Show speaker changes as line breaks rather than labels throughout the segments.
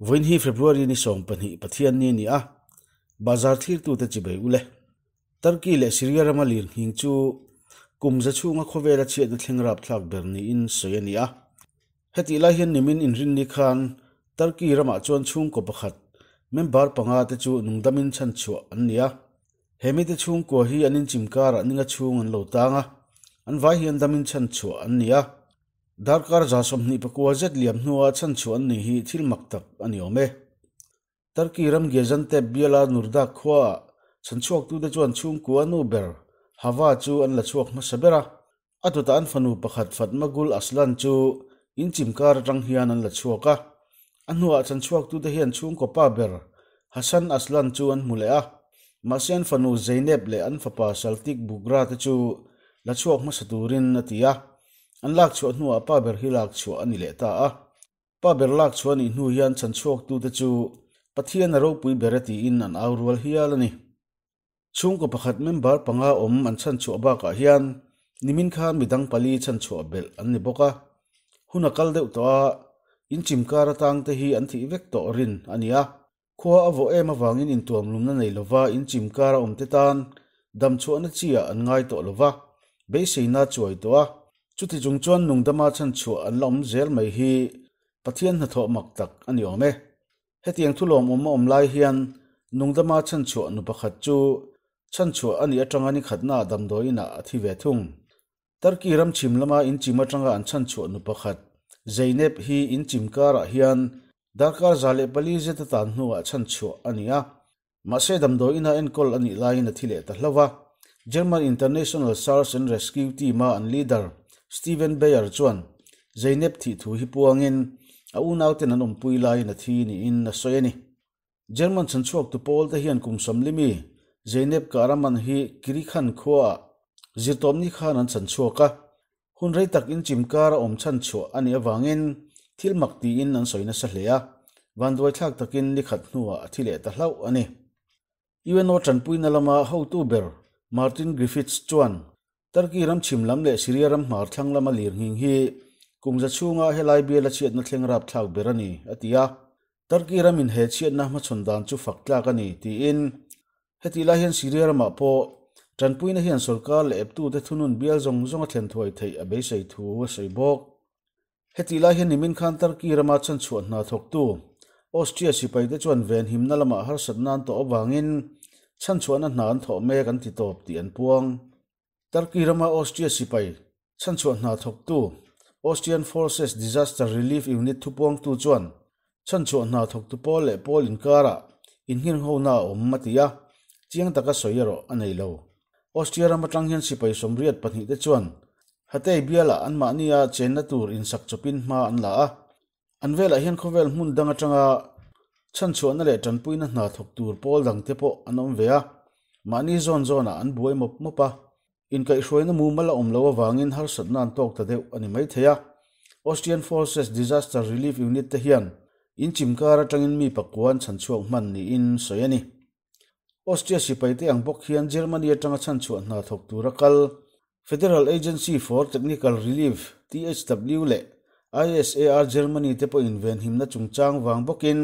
Vawiin hi February ni 12 Pathianni a ni a, bazar thlirtute chibei ule. Turkey leh Syria rama lirnghing chu kum za chhunga khawvela chhiatna thleng rapthlak ber niin sawi a ni a. Hetih lai hian nimin inrinni khan Turkey ramah chuan chhungkaw pakhat member panga te chu nungdamin chhanchhuah an ni a. He mite chhungkua hi an inchim karah ninga chhung an lo tang a, an vai hian damin chhanchhuah an ni a. Darkar 29 zet liam hnua chhanchhuah an ni hi thil mak tak a ni awm e. Turkey ram Gaziantep biala Nurdag khuaah chhanchhuaktute chuan chhungkua nu ber Hava chu an la chhuak hmasa ber a, a tutah an fanu pakhat Fatmagul Aslan chu inchim kar atang hian an la chhuak a. A hnuah chhanchhuaktute hian chhungkaw pa ber Hasan Aslan chu an hmu leh a, mahse an fanu Zeynep leh an fapa Saltik Bugra te chu la chhuak hmasa turin a ti a. An lak chhuah hnuah pa ber hi lak chhuah a ni leh ta a. Pa ber lak chhuah a nih hnu hian chhanchhuaktute chu Pathian a ropui ber e tiin an au rual hial a ni. Chhungkaw pakhat member panga awm an chhanchhuah bakah hian nimin khan midang pali chhanchhuah belh an ni bawk a. Hun a kal deuh tawh a, inchim kar atangte hi an thih vek tawh rin a ni a. Khua a vawh em avangin intuamlumna nei lova inchim kar a awmte tan damchhuahna chi-ah an ngai tawh lova, beiseina chuai tawh a. Chuti chung chuan nungdama chhanchhuah an la awm zel mai hi Pathian hnathawh mak tak a ni awm e. Hetiang thu lawmawm a awm lai hian nungdama chhanchhuah nu pakhat chu chhanchhuah a nih atanga ni khatnaah damdawi inah a thi ve thung. Turkey ram chhim lama inchim atanga an chhanchhuah nu pakhat Zeynep hi inchim karah hian darkar 104 zet a tan hnuah chhanchhuah a ni a. Mahse damdawi ina enkawl a nih laiin a thi leh ta hlauh a. German International Search and Rescue Team-a an leader Steven Beyer chuan Zeynep thih thu hi puangin a unauten an awmpui laiin a thi niin a sawi a ni. German chhanchhuaktu pawl te hian kum sawmlimi Zeynep Kahraman hi Kirikhan khuaah zirtawpni khan an chhanchhuak a. Hun rei tak inchim kar a awm chhanchhuah a nih avangin thil mak tiin an sawi nasa hle a, vanduaithlak takin ni khat hnuah a thi leh ta hlauh a ni. UNO tanpuina lama hotu ber Martin Griffiths chuan Turkey ram chhim lam leh Syria ram hmar thlang lama lirnghing hi kum za chhunga helai biala chhiatna thleng rapthlak ber a ni, a ti a. Turkey ramin he chhiatna hmachhawn dan chu fak tlak a ni, tiin hetih lai hian Syria ramah pawh tanpuina hian sorkar leh eptute thunun bial zawng zawng a thlen thuai theih a beisei thu a sawi bawk. Hetih lai hian nimin khan Turkey rama chhanchhuah hna thawktu Austria sipaite chuan venhimna lamah harsatna an tawh avangin chhanchhuahna hna an thawh mek an ti tawp tih an puang. Turkey rama Austria sipai chhanchhuah hna thawktu Austrian Forces Disaster Relief Unit thupuangtu chuan chhanchhuah hna thawktu pawl leh pawl inkarah inngirnghona a awm a ti a, chiang taka sawi erawh a nei lo. Austria ram atang hian sipai 82 te chuan Hatay bialah anmahnia chenna tur insak chawpin hma an la a, an velah hian khawvel hmun dang atanga chhanchhuahna leh tanpuina hna thawk tur pawl dangte pawh an awm ve a, mahni zawn zawnah an buai mawp mawp a, inkaihhruaina mumal a awm loh avangin harsatna an tawk ta deuh a ni maithei a. Austrian Forces Disaster Relief Unit te hian inchim kar atangin mi pakua an chhanchhuak hman niin sawi a ni. Austria sipaite ang bawk hian Germany atanga chhanchhuah hna thawk tura kal Federal Agency for Technical Relief, THW, leh ISAR Germany te pawhin venhimna chungchang vang bawkin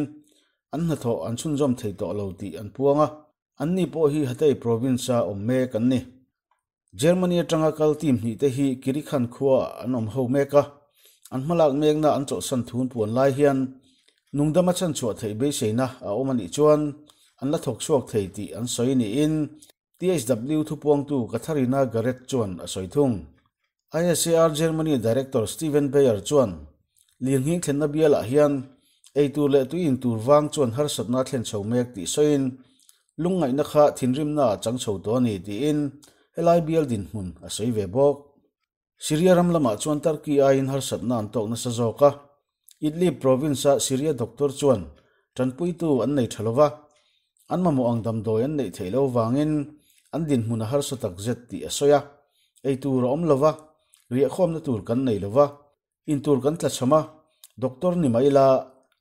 an hnathawh an chhunzawm thei tawh lo tih an puang a, anni pawh hi Hatay province-a awm mek an ni. Germany atanga kal team hnih te hi Kirikhan khuaah an awm ho mek a, an hmalak mekna an chawlhsan thun puan lai hian nungdama chhanchhuah theih beiseina a awm a nih chuan an la thawk chhuak thei tih an sawi niin THW thupuangtu Katharina Garrett chuan a sawi thung. ISAR Germany Director Steven Beyer chuan lirnghing thlenna bialah hian eitur leh tui in tur vang chuan harsatna a thlen chho mek tih sawiin lungngaihna kha thinrimna a chang chho tawh a ni tiin helai bial dinhmun a sawi ve bawk. Syria ram lamah chuan Turkey aiin harsatna an tawk nasa zawk a, Idlib province-a Syria doctor chuan tanpuitu an nei tha lova, an mamawh ang damdawi an neih theih loh vangin an dinhmun a harsa takzet tih a sawi a, eitur a awm lova, riahkhawmna tur kan nei lova, intur kan tlachham a, doctor ni mai ila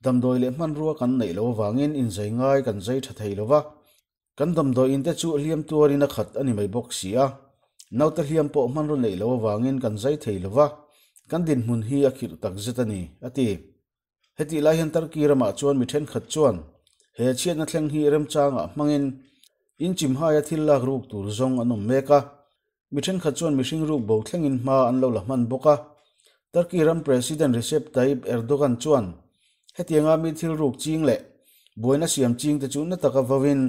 damdawi leh hmanrua kan neih loh avangin inzai ngai kan zai tha thei lova, Kan damdawi in te chu hliam tuarin a khat a ni mai bawk si a, naute hliam pawh hmanraw neih loh avangin kan zai thei lo va, kan dinhmun hi a khirh tak zet a ni, a ti. Hetih lai hian Turkey ramah chuan mi thenkhat chuan he chhiatna thleng hi remchangah hmangin inchim haia thil lak ruk tur zawng an awm mek a. Mi thenkhat chuan mihring ruk bo thlengin hma an lo la hman bawk a. Turkey ram President Recep Tayyip Erdogan chuan hetianga mi thil ruk ching leh buaina siam ching te chu na taka vauin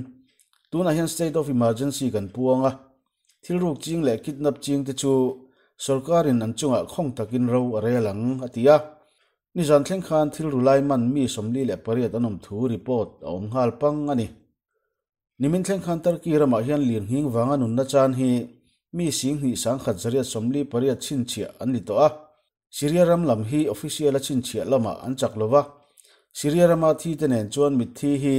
tunah hian state of emergency kan puang a. Thil ruk ching leh kidnap ching te chu sorkarin an chungah khawng takin ro a rel ang, a ti a. Nizan thleng khan thil ru lai man mi 48 an awm thu report a awm nghal pang a ni. Nimin thleng khan Turkey ramah hian lirnghing vanga nunna chan hi mi 21,148 chhinchhiah an ni tawh a. Syria ram lam hi official a chhinchhiah lamah an chak lo va, Syria rama thi te nen chuan mitthi hi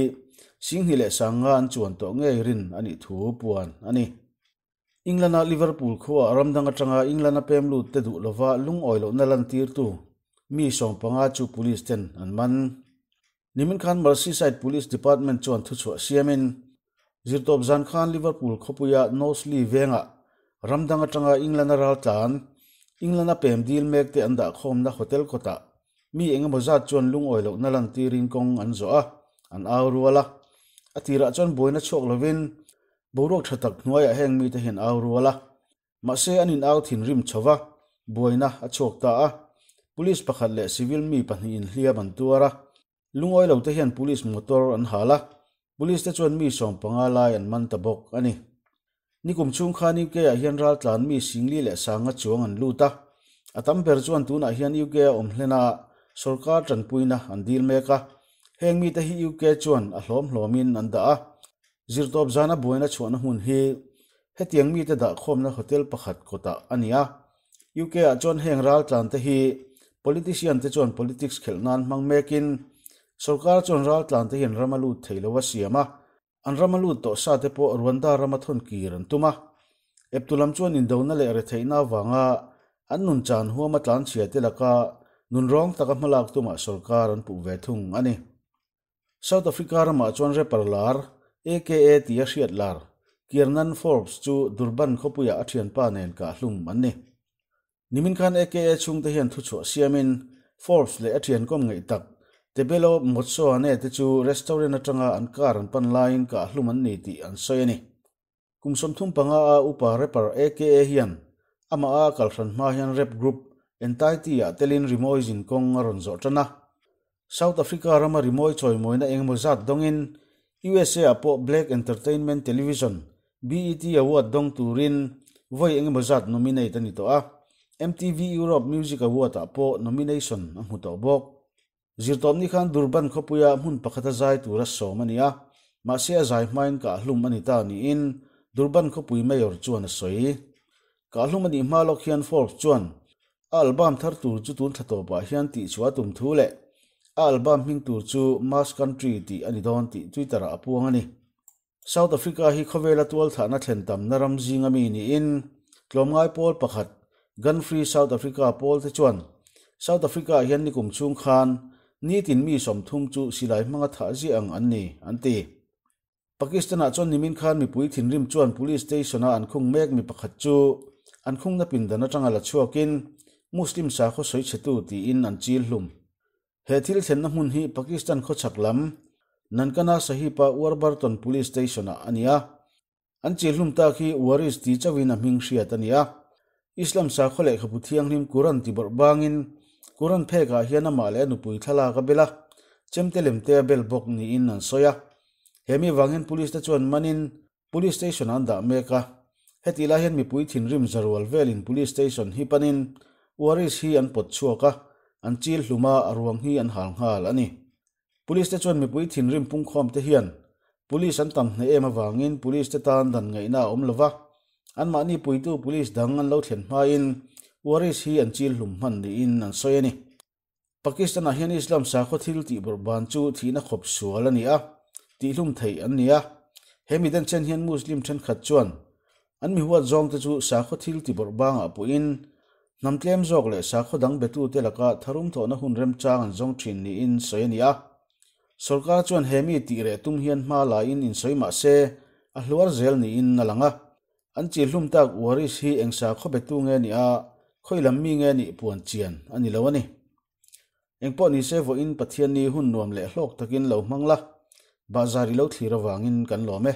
2050 an chuan tawh ngei rin a nih thu puan a ni. England-a Liverpool khuaah ram dang atanga England-a pem lut te duh lova lungawi lohna lantirtu mi 15 chu police ten an man. Nimin khan Merseyside Police Department chuan thuchhuah siamin, Zirtawp zan khan Liverpool khawpuia Knowsley vengah ram dang atanga England-a raltlan, England-a pem dil mek te an dahkhawmna hotel kawtah mi engemaw zat chuan lungawi lohna lantirin kawng an zawh a, an au rual a. A tirah chuan buaina chhuak lovin boruak tha tak hnuaiah heng mite hian au rual a. Mahse an in au thinrim chho va, buaina a chhuak ta a. Police pakhat leh civil mi pahnihin hliam an tuar a. Lungawi lo te hian police motor an hal a, police te chuan mi 15 lai an man ta bawk a ni. Nikum chhung khan UK ah hian raltlan mi 40,000 chuang an lut a. A tam ber chuan tunah hian UK a awm hlen a, sorkar tanpuina an dil mek a. Heng mite hi UK chuan a hlawm hlawmin an dah a. Zirtawp zana buaina chhuahna hmun hi hetiang mite dahkhawmna hotel pakhat kawtah a ni a. UK ah chuan heng raltlan te hi politician te chuan politics khelh nan hmang mekin sorkar chuan raltlan te hian ram a lut thei lo a siam a. An ram a lut tawh sa te pawh Rwanda rama thawn kir an tum a. Eptu lam chuan indona leh retheihna avanga an nun chan huama tlanchhia te laka nunrawng taka hmalak tumah sorkar an puh ve thung a ni. South Africa ramah chuan rapper lar, AKA tia hriat lar, Kiernan Forbes chu Durban khawpuiah a thianpa nen kahhlum an ni. Nimin khan AKA chhungte hian thuchhuah siamin Forbes leh a thiankawm ngaih tak Tebello Motsoane te chu restaurant atanga an car an pan laiin kahhlum an ni tih an sawi a ni. Kum 35 a upa rapper AKA hian amah a kalhran hma hian rap group Entity ah telin rimawi zinkawng a rawn zawh tan a. South Africa rama rimawi chawimawina engemaw zat dawngin USA ah pawh Black Entertainment Television, BET, Award dawng turin vawi engemaw zat nominate a ni tawh a. MTV Europe Music Award ah pawh nomination a hmu tawh bawk. Zirtawpni khan Durban khawpuia hmun pakhata zai tura sawm a ni a, mahse a zai hmain kahhlum a ni ta niin Durban khawpui Mayor chuan a sawi. Kahhlum a nih hma lawk hian Forbes chuan a album thar tur chu tun thla tawpah hian tihchhuah a tum thu leh a album hming tur chu Mass Country tih a ni dawn tih Twitter-ah a puang a ni. South Africa hi khawvela tualthahna thlen tamna ram zinga mi niin tlawmngai pawl pakhat Gun Free South Africa pawl te chuan South Africa-ah hian nikum chhung khan nitin mi 30 chu silai hmanga thah ziah ang an ni, an ti. Pakistan-ah chuan nimin khan mipui thinrim chuan police station-a an khung mek mi pakhat chu an khungna pindan atanga la chhuakin Muslim sakhaw sawichhetu tiin an chil hlum. He thil thlenna hmun hi Pakistan khawchhak lam Nankana Sahib-a Warburton Police Station-ah a ni a. An chil hlum tak hi Waris ti chauhin a hming hriat a ni a. Islam sakhaw lehkhabu thianghlim Quran ti bawrh bangin Quran phekah hian amah leh a nupui thlalak a bel a, chemte lemte a bel bawk niin an sawi a. He mi vang hian police te chuan manin Police station an dah mek a, hetih lai hian mipui thinrim zarual velin police station hi panin Waris hi an pawt chhuak a, an chil hlum a, a ruang hi an hal nghal a ni. Police te chuan mipui thinrim pungkhawm te hian police an tam hneh em avangin police te tan dan ngaihna a awm lo va, anmahni puitu police dang an lo thlen hmain Waris hi an chil hlum hman niin an sawi a ni. Pakistan-ah hian Islam sakhaw thil tih bawrhban chu thihna khawp sual a ni a, tihhlum theih an ni a. He mi denchen hian Muslim thenkhat chuan an mi huat zawngte chu sakhaw thil ti bawrhbangah puhin hnam tlem zawk leh sakhaw dang betute laka tharum thawhna hun remchang an zawng thin niin sawi a ni a. Sorkar chuan he mi tih reh tum hian hma laiin insawi mah se a hluar zel niin a lang a. An chilhlum tak Waris hi eng sakhaw betu nge ni a, khawi lam mi nge nih puan chian a ni lo a ni. Engpawh nise vawiin Pathianni hun nuam leh hlawk takin lo hmang la, bahzar i lo thlir avangin kan lawm e.